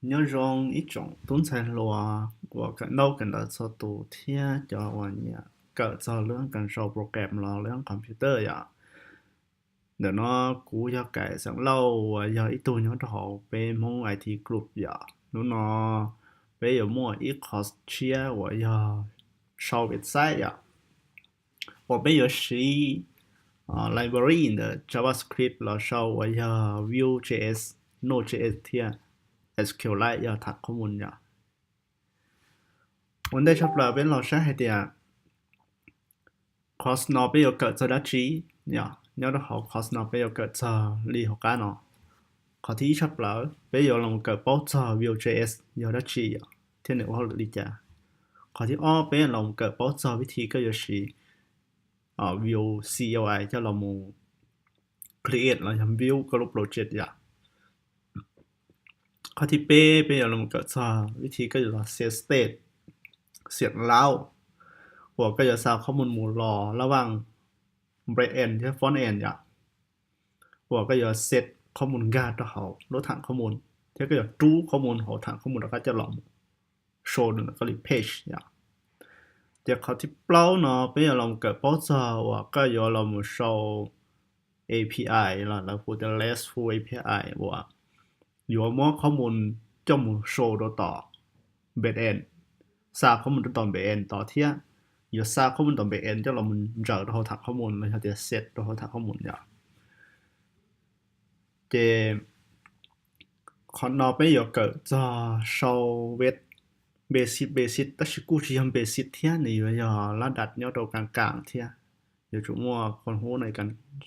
Nyob zoo ib tsoom tub ntxhais hluas uas kawm ntaub kawm ntawv txhua tus thiab cov uas nyiam kawm txog lub control program los lub computer yom. Ntawm no kuv yog Kaim xeem Lauj uas yog ib tug nyob rau hauv peb Hmoob I T group yom. Hnub no peb yuav muaj ib qhov tshiab uas yog sau website yom, uas peb yuav siv library ntawm JavaScript los sau uas yog Vue.js, Node.js thiab SQLite yog tham qhob mus yom. Ua ntej tshaj plaws peb los saib hais tias course no peb yuav kawm txog dab tsi yom. Nyob rau hauv course no peb yuav kawm txog li hauv qab no. Qhov thib ib tshaj plaws peb yuav los kawm paub txog Vue.js yog dab tsi yom, thiab nws ua hauj lwm li cas. Qhov thib ob peb los kawm paub txog vib thi koj yuav siv Vue C L I coj los mus create los yog build koj lub project yom. Qhov thib peb peb yuav los kawm txog vib thi koj yuav los set state, set layout, uas koj yuav xa qhob mus mus los lab vaj back end thiab front end yom, uas koj yuav set qhob mus nkag rau hauv lub tham qhob mus, thiab koj yuav rub qhob mus hauv tham qhob mus rov qab coj los mus show rau koj li page yom. Ces qhov thib plaub no peb yuav los kawm paub txog uas koj yuav los mus sau A P I los lawv hu tias RESTful A P I uas yuav muab qhob mus coj mus show rau tom back end, xa qhob mus rau tom back end tod thiab yuav xa qhob mus tom back end coj los mus ntsaws rau hauv tham qhob mus los yog tias set rau hauv tham qhob mus yom. Ces qhov no peb yuav kawm txog sau web basic basic tab sis kuj tsis yog basic thiab, nws yuav yog lab dam nyob rau kam kam thiab. Yuav tsum muaj qhov hu no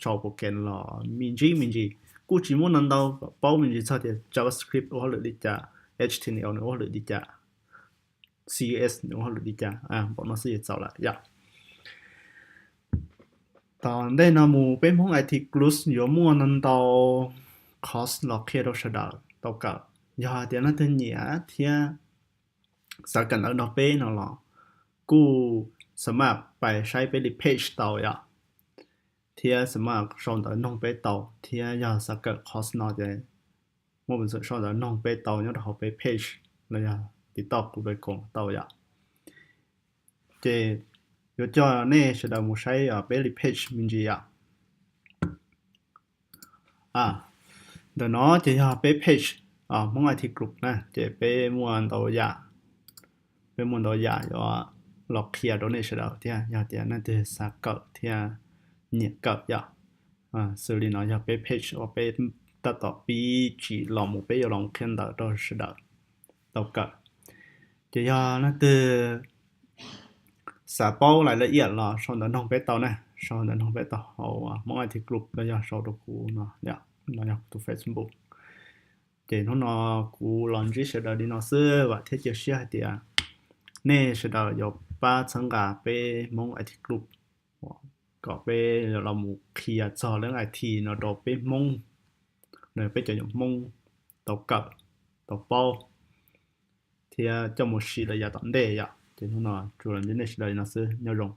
sau program los me ntsis me ntsis, kuj tsis muaj ntau ntau kom paub me ntsis txog tias JavaScript ua hauj lwm li cas, H T M L nws ua hauj lwm li cas, C S S nws ua hauj lwm li cas, npaum no xwb yuav txaus lawm yom. Tom ntej no mus peb Hmoob I T group yuav muaj ntau ntau course los qhia rau sawv daws tau kawm. Yog hais tias leej twg nyiam thiab xav kawm ntawv nrog peb no los kuj xav maj pais saib peb li page tau yom, thiab xav maj sau ntawv noog peb tau, thiab yog xav kawm course no ces muaj peev xwm sau ntawv noog peb tau nyob rau hauv peb page los yog tiv toj kuv peb koom tau yom. Ces yuav coj nej sawv daws mus saib peb li page me ntsis yom. Ntawm no ces yog peb page Hmoob I T group na, ces peb muaj ntau yam, peb muaj ntau yam yuav los qhia rau nej sawv daws thiab yog tias nej twg xav kawm thiab nyiam kawm yom. Xws li no yog peb page uas peb tab tom pib tsim los mus peb yuav los qhia ntawv rau sawv daws tau kawm. Ces yog leej twg xav paub lais laj iam los sau ntawv noog peb tau na, sau ntawv noog peb tau hauv Hmoob I T group los yog sau rau kuv no, no yog kuv tus Facebook. Ces hnub no kuv los ntsib sawv daws li no xwb, vam thiab cia siab hais tias nej sawv daws yuav pab txhawb nqa peb Hmoob I T group kom peb los mus qhia txog lub I T no rau peb Hmoob, peb cov nyuam Hmoob tau kawm, tau paub thiab coj mus siv lawm yav tom ntej yom. Ces hnub no tsuas los ntsib nej sawv daws li no xwb, nyob zoo.